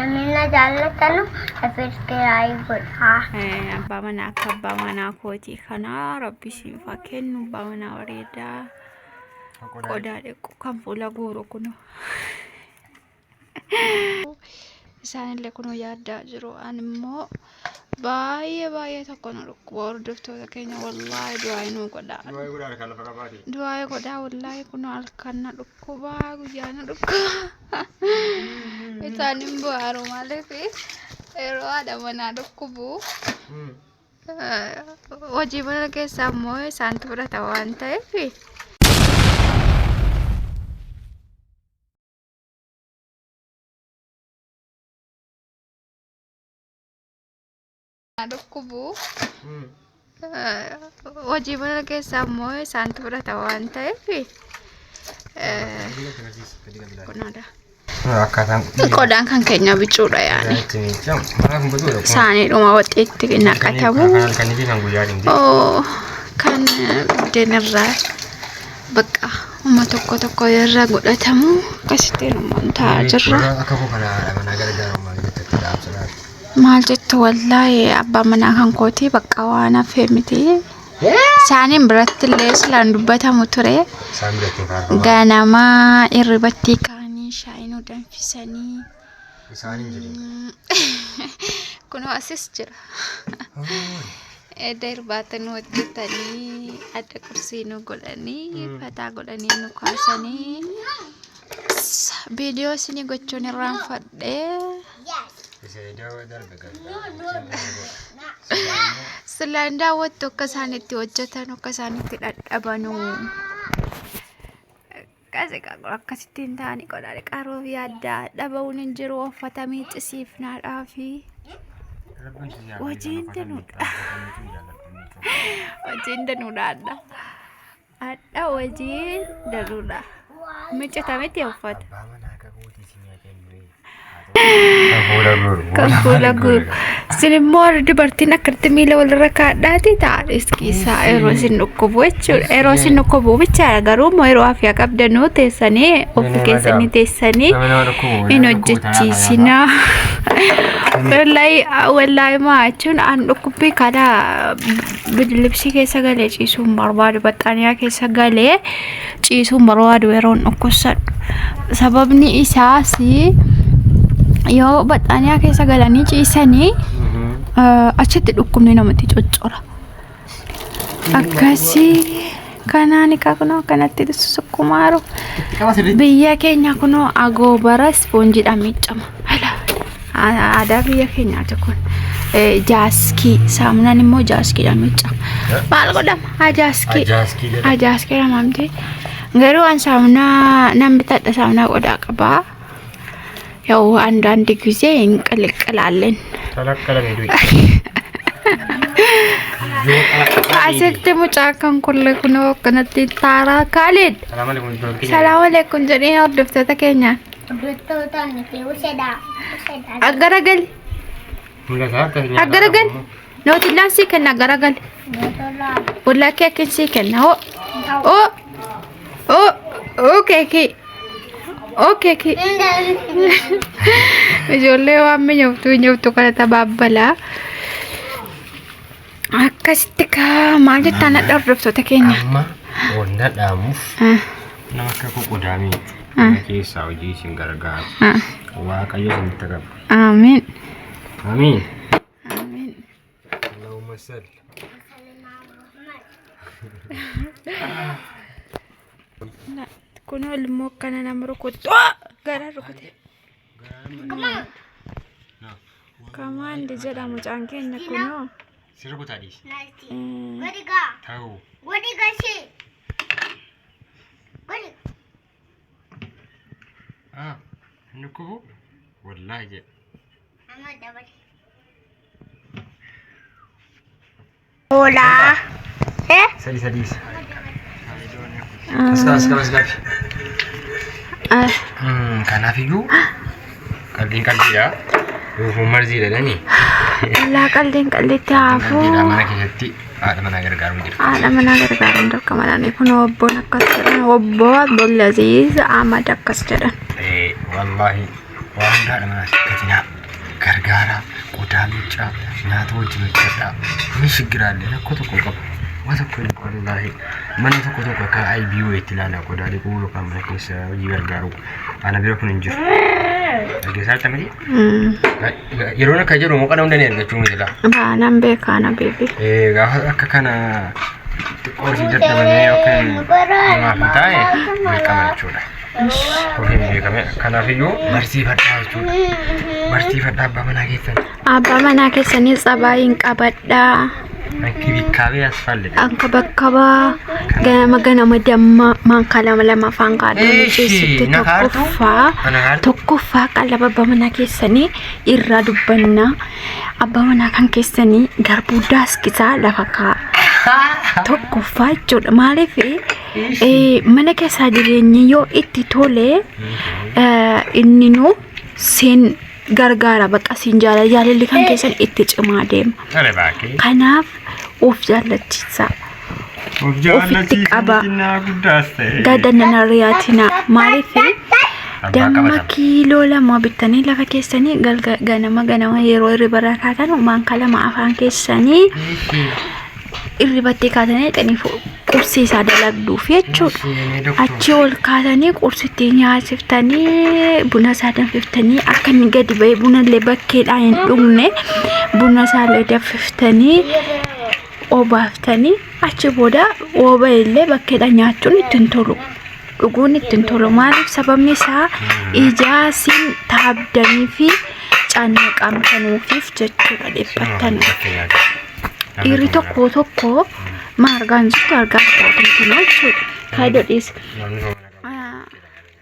Namni na jaallatanu subscribe godhaa. Abbaa manaa akka abbaa manaa kootii kana rabbi isiif haa kennu. Abbaa manaa bareedaa qodaa dhiqu kan fuula guuru kunoo. Isaanillee kunoo yaaddaa jiru. Ani immoo baay'ee baay'ee tokko nu dhukkuba hordoftoota keenya wallaahi du'aa nuu godhaa. Du'aa godhaa wallaahi kunoo halkan na dhukkuba guyyaa na dhukkuba. Isaan hin bo'aaru maaliif yeroo haadha manaa dhukkubu hojii mana keessaa immoo isaantu fudhata waan ta'eef. Dhukkubu hojii mana keessaa immoo isaantu fudhata waan ta'eef kunoodha. Akkaataan Qodaan kan keenya bicuudha yaani. itti miicamu. Maal kun bicuudha kun? Saaniidhuma waxxiitti naqatamu. Kan halkanii fi kan guyyaa deemti. Oo, kan buddeen irraa bakka uma tokko tokko irra godhatamu akkasittiin immoo taa'aa jirra. Warra akka koo kana haadha manaa gargaaru maal jettatti dhaamsa dhaabdi. Maal jettu wallaahi abbaan manaa kan kooti bakka waan hafee miti. Isaaniin biratti illee silaan dubbatamu ture. Isaan biratti hin faarfamaa. Ganama hirribatti ka'anii shaayii nu danfisanii. Isaan hin jirin. Kunoo asis jira. Edda irbaata nu hojjetanii, adda qursii nu godhanii, fataa godhanii nu kaasanii. Viidiyoo isinii gochuun irraanfadhee. Isa iddoo darbe Silaan daawwattu akka isaan itti hojjetan, akka isaan itti dhadhabanu. Akkasitti hin taane qodaa qaroof yaaddaa dhaba'uun hin jiru uffata miiccisiifnaadhaa fi hojiin danuudha. Hojiin danuudha adda. Adda hojiin danuudha. Miiccata miti uffata. Abbaa manaa qabuutii si nyaatee Kan fuula guuru. Kan fuula guuru. Isin immoo warri dubartiin akkatti miila walirra kaadhaati ta'a iskiisaa yeroo isin dhukkubu jechuudha. Yeroo isin dhukkubu bichaadha garuu immoo yeroo afiyaa qabdanuu teessanii ofi keessanii teessanii Nama nama dhukkubu. hin hojjechiisinaa. Wallaahi wallaahi maa jechuun an dhukkubbii kana bidilibsii keessa galee ciisuu hin barbaadu baxxaaniyaa keessa galee ciisuu hin barbaadu yeroon dhukkubsadhu. Sababni isaas yoo baxxaaniyaa keessa galanii ciisanii achitti dhukkubni namatti coccora. Akkasii kanaan egaa kunoo akkanatti sukkumaaru. Biyya keenya kunoo agoobara ispoonjiidhaan miiccama. Aadaa biyya keenyaati kun. Jaaskii saamunaan immoo jaaskiidhaan miiccama. Maal godhama? Ajaaskii. Ajaaskii jedhama. Ajaaskii jedhamamti. Garuu an saamunaa nan bitadha saamunaa qodaa qabaa. ያው አንዳንድ ጊዜ እንቀለቀላለን። Talakkalame du'i. Asitti mucaa kan kulle kunoo akkanatti taaraa Kaalid. Salaam alaikum. Salaam alaikum jedhee hordoftoota keenyaan. Hordoftoota miti usedha. Usedha. Aggaragali. Mul'ata akka nyaata. Aggaragali. Nootillaan sii kenna aggaragali. Nootolaa. Bullaa keekiin sii kenna. Hoo. Oo. Oo. Oo keekii. Oo keekii. Ijoollee waan minyoftu minyoftu kana tabaabbalaa. Akkasitti kaa maal jettaan hadha hordoftoota keenya. Amma wanna dhaamuuf nama akka koo qodaamee mana keessaa hojii isin gargaaru. Waaqayyo isinitti qabu. Amiin. Amiin. Amiin. Allahumma salli. Kunoo ilmoo akkana nama rukuttu. Gara rukute. Kamaandi jedha mucaan keenya kunoo. Si rukutaa dhiisi. Gadi gaa. Ta'u. Gadi gashee. Gadi. Ah, inni kubu wallaahi jedhe. Amma dabale. Hoolaa. Eh? Sadi sadiis. As as as as. Kanaafiyyuu qalbiin qalbiidha. Dhuufuun marziidha jedhanii. Allaa qalliin qalliitti haafuu. Qalbiidha mana keessatti haadha manaa gargaaruun jira. Haadha manaa gargaaruun dirqama dha. Kun obboon akkas jedhan obbo Abdulaziz Ahmad akkas jedhan. Wallaahi Waa hundaadha manaas gatinaa gargaaraa qodaa miicaa nyaata wajjin hojjedhaa. Ni shiggiraallee rakkoo tokko qabu. Waa tokko hin wallaahi mana tokko tokko akka IBO itti ilaala qodaa dhiquu yookaan mana keessa hojii gargaaru. Ana bira kun hin jiru. Dhageessaa jirta miti? Yeroon akka jedhu moqana hunda ni argachuu miti laa. Baanaan beekaa na beebi. Gaafa akka kana xiqqoo hojii dadhabamee yookiin namaaf hin taane dirqama jechuudha. Ofiin beekame. Kanaafiyyuu barsiifadhaa jechuudha. Barsiifadhaa abbaa manaa keessan. Abbaa manaa keessanii tsabaayiin qabadhaa. Ankibikkaabee asfaalli. Ankabakkabaa ganama ganama damma maankaa lama lama afaan kaadhoo Eeshi, ciisitti na kaartu? tokkoffaa Ana kaartu? tokkoffaa qallaba abbaa manaa keessanii irraa dubbannaa abbaa manaa kan keessanii garbuu daaskisaa lafa kaa'a. Tokkoffaa jechuudha maaliif mana keessaa jireenyi yoo itti tole inni nu siin gargaara baqa siin jaala jaalalli kan keessan itti cimaa deema. Tole baakee. Kanaaf of jaallachiisa. Of Ofitti qaba. xinnaa guddaas ta'e. Gadanana riyaatina maaliif damma qabatama. kiiloo 2 bittanii lafa keessanii galga ganama ganama yeroo hirriba kaatan maankaa 2 afaan keessanii irribattee kaatanii dhaqanii qursii isaa dalagduuf jechuudha. Achi ol kaatanii qursitti nyaasiftanii buna isaa danfiftanii akka inni gadi ba'ee buna illee bakkeedhaan hin dhugne buna isaa illee danfiftanii obaaftanii achi booda ooba illee bakkeedhaan nyaachuun itti hin tolu. Dhuguun itti hin tolu. Maaliif sababni isaa ijaa siin taabdanii fi cannaqamtanuufiif jechuudha dhiphattanii. Dhiirri tokko tokko maa argaa hin jirtu argaa jirtu jechuudha. Kaayidoo dhiisi.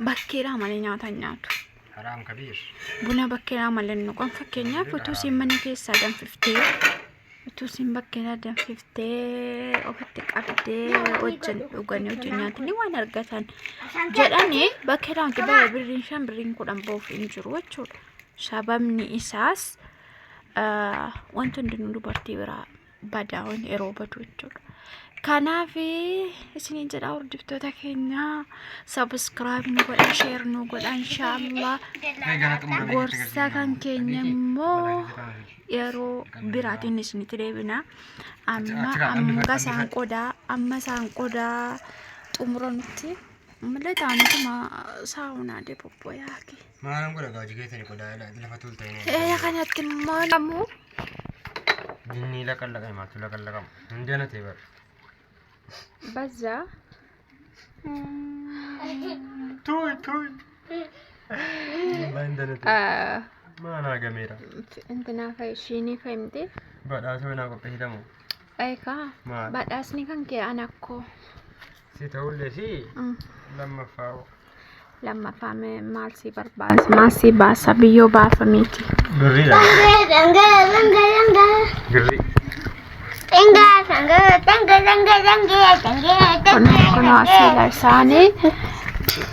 Bakkeedhaa malee nyaata hin nyaatu. Haraam kabiir. Buna bakkeedhaa malee hin dhugan. Fakkeenyaaf utuu isiin mana keessaa danfiftee utuu isiin bakkeedhaa danfiftee ofitti qabdee wajjin dhuganii wajjin nyaatanii waan argatan jedhanii bakkeedhaa wanti baay'ee birriin 5 birriin 10 ba'uuf hin jiru jechuudha. Sababni isaas wanti hundinuu dubartii biraa badaa yeroo badu jechuudha. Kanaaf isiniin jedha hordoftoota keenya subscribe nu godha share nu godha inshaallah. Gorsa kan keenya immoo yeroo biraatiin isinitti deebina. Amma amma isaan qodaa amma isaan qodaa xumuranutti ammallee taanituma saawunaa deebobboyaaki. Maalan godha gaa hojii keessanii qodaa lafa tuultanii. Ee kanatti immoo namuu Jinnii laqallaqame maaltu laqallaqamu? Hin janatee bara. bazzaa. Tuuy tuuy. Wallahi hin danatee. Maal hagameera? Intinaa fa'i ishiinii fa'imti. Badhaasa manaa qopheessitamu. Eegaa Maal? badhaasni kan kee anakkoo. Si ta'ullee si lammaffaa. Lammaffaa mee maal si barbaasa maal si baasa biyyoo baafamiiti. Birriidha. Birrii. Kun kunoo asiila isaanii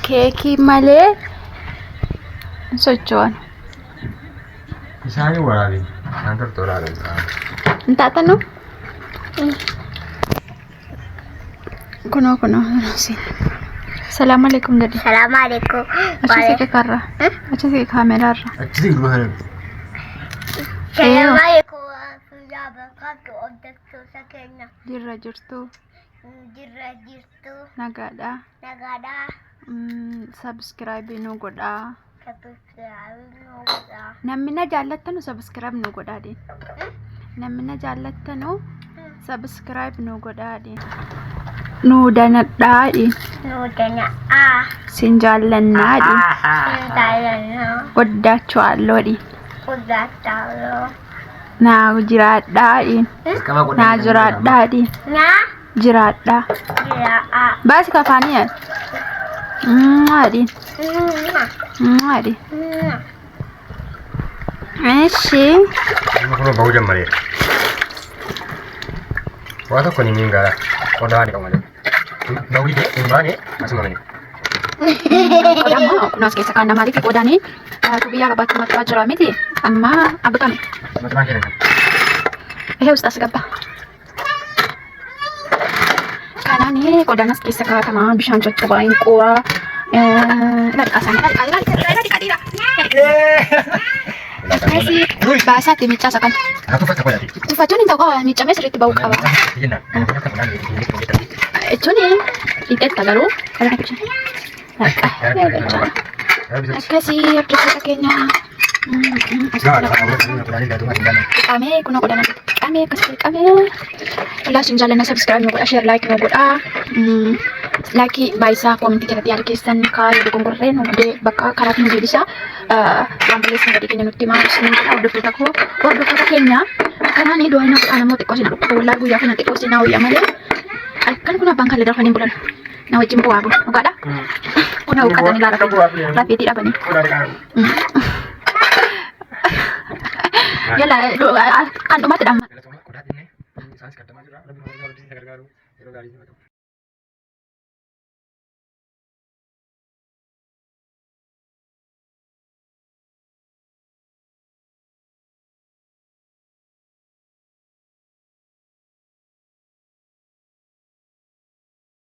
keekii malee hin socho'an. Isaanii waraabin. Isaan tortoraadha. Hin taatanu? Kunoo kunoo asiin. Salaamu alaikum jedhi. Salaam alaikum. Achi siqe karra. Achi siqe kaameraarra. Achi siqe kana. Salaam alaikum. Warahmatullahi wabarakatuh. Hordoftoota keenya. Jirra jirtu. Jirra jirtu. Nagaadha. Nagaadha. Subscribe nu godhaa. Subscribe nu godhaa. Namni na jaallattanu subscribe nu godhaa deen. Namni na jaallattanu subscribe nu godhaa deen. Nu danadhaa deen. Nu danadhaa. Sin jaallannaa deen. Sin jaallannaa. Oddaachuu deen. Oddaachuu. Naa jiraadhaa deen. Naa jiraadhaa deen. Naa Jiraadhaa. jiraadhaa. Baasi kafaanii yaad. Deen. Deen. Eshi. Amma kunoo bahuu jammareera. Waa tokko ni miin gaara. Qodaa ni qabu malee. Bahuu didee hin baane asuma malee. Qodaan immoo kunuun as keessa kaa'anna maaliif qodaanii biyya arabaatti maxxanaa jira miti amma abbiqame. Maxxanaa keenya kan. Ihe ውስጥ አስገባ. Kanaan qodaan as keessa kaa'atama bishaan coccobaa hin qoraa Akkasii baasaatti miccaa isa kana. Tuffachuun hin ta'u qaba miccamee sirriitti ba'uu qaba. Jechuun dhiqeetta garuu akkasii hordoftoota keenya dhiqamee kunoo godhana dhiqamee akkasitti dhiqamee walaa isin jaallanna subscribe nu godha share like nu godha like baay'isaa comment jalatti yaada keessan kaayoo dogongorree nu gudee bakka karaatti nu deebisa waan balleessan gadii keenya nutti himaa isin jedha hordoftoota koo hordoftoota keenya kanaan du'aa na godhaa namoota xiqqoo isin dhukkuba wallaa guyyaa kana xiqqoo isin wayya malee halkan kun abbaan kallee dafanii bulan na wajjin bu'aa bulu dhugaadha kun hawqatanii laala rafeetii dhabanii. Yalla kan dhumatti dhamma. Isaanis kaddamaa jira. Rabbi nu gargaaru.